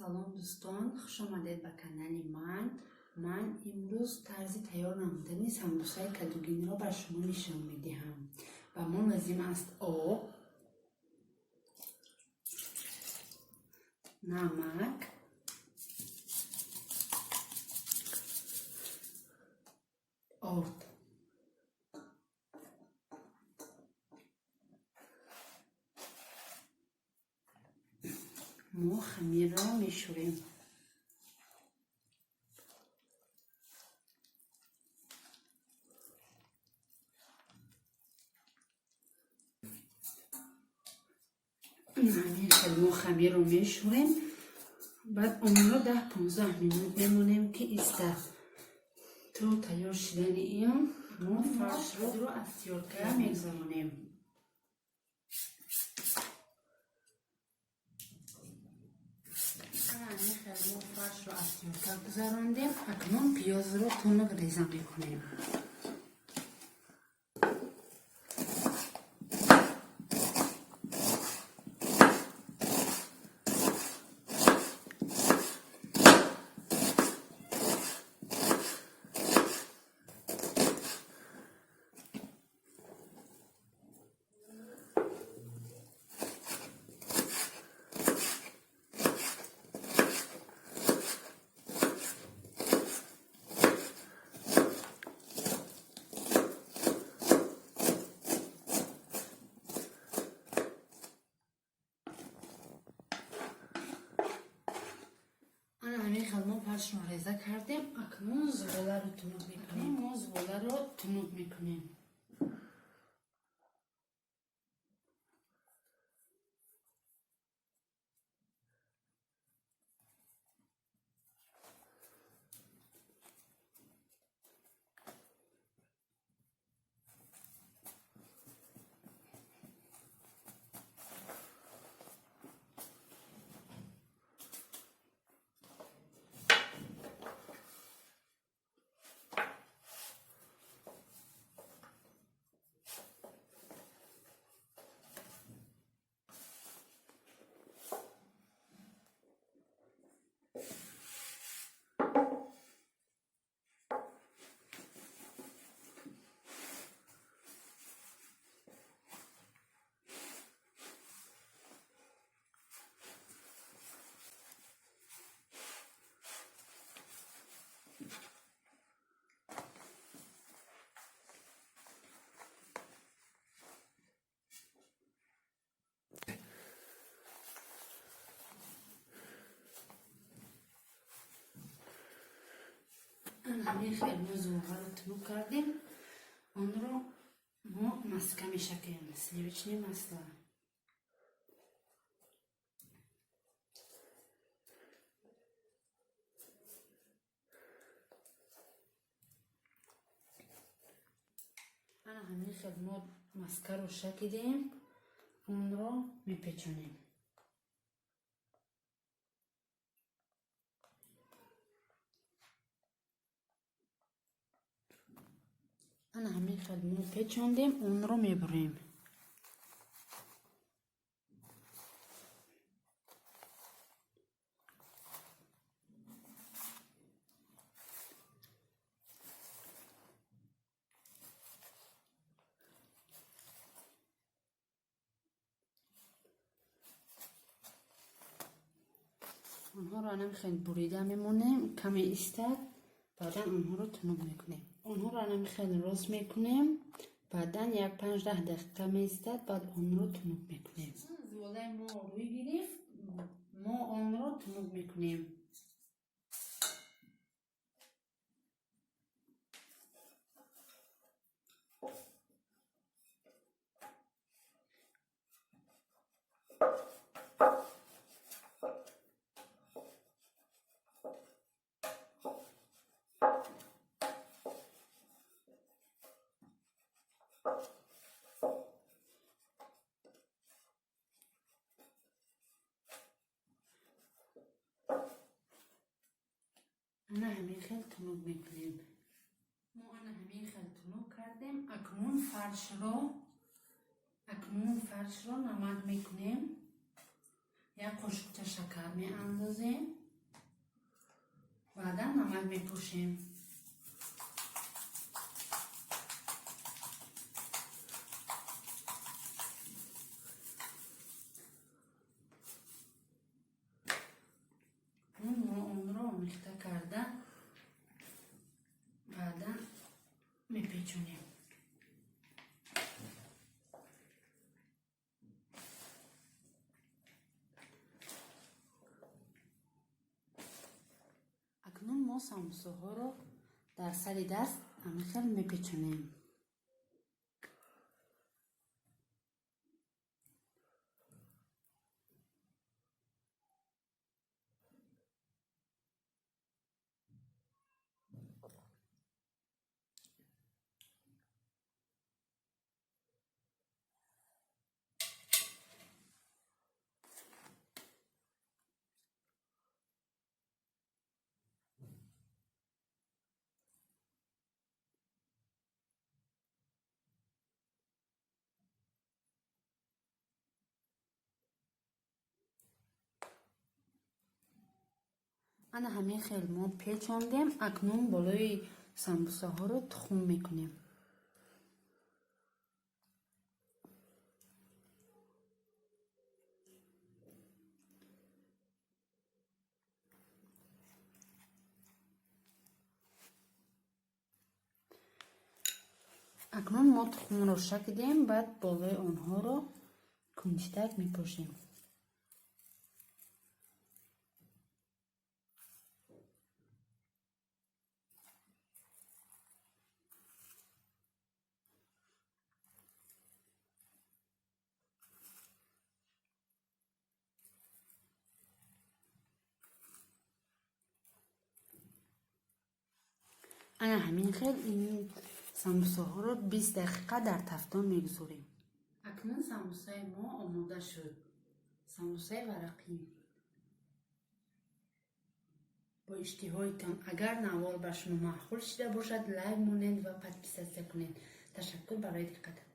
Салом, дӯстон, хушомадед ба канали ман. Ман имрӯз тарзи тайёр намудани самбусаи кадугинро ба шумо нишон медиҳам. Ба мо лозим аст об, намак, орд. Мо хамирро мешӯрем. Ҳамин хел мо хамирро мешӯрем, баъд онро 10-15 минут мемонем, ки истад. То тайёр шудани ин мо фаршро аз тёрка мегузаронем. Ҳамин хел мо фаршро аз тёрка гузарондем. Акнун пиёзро тунук реза мекунем. Ана ҳамин хел мо фаршро реза кардем. Акнун зуволаро тунук мекунем. Мо зуволаро тунук мекунем. Ҳамин хел мо зуволаро тунук кардем. Онро мо маска мешакем, сливочное масло. Ана ҳамин хел мо маскаро шакидем, онро мепечонем. Ана ҳамин хел мо печондем, онро мебурем. Онҳоро анам хел бурида мемонем, каме истад, баъдан онҳоро тунук мекунем. Онҳоро анам хел рост мекунем, баъдан як 5-10 дақиқа меистад, баъд онро тунук мекунем. Зуволаи мо рӯй гирифт, мо онро тунук мекунем. Ана ҳамин хел тунук мекунем. Мо ана ҳамин хел тунук кардем. Акнун фаршро намак мекунем. Як қошуқча шакар меандозем. Меандозем, баъдан намак мепошем. Мо онро омехта карда, баъдан мепечонем. Акнун мо самбусаҳоро дар сари даст ҳамин хел мепечонем. Ана ҳамин хел мо печондем. Акнун болои самбусаҳоро тухм мекунем. Акнун мо тухмро шакидем, баъд болои онҳоро кунҷитак мепошем. Ана ҳамин хел ин самбусаҳоро 20 дақиқа дар тафдон мегузорем. Акнун самбусаи мо омода шуд, самбусаи варақӣ. Бо иштиҳоитон. Агар навор ба шумо маъқул шида бошад, лайк монед ва подписаться кунед. Ташаккур барои диққататон.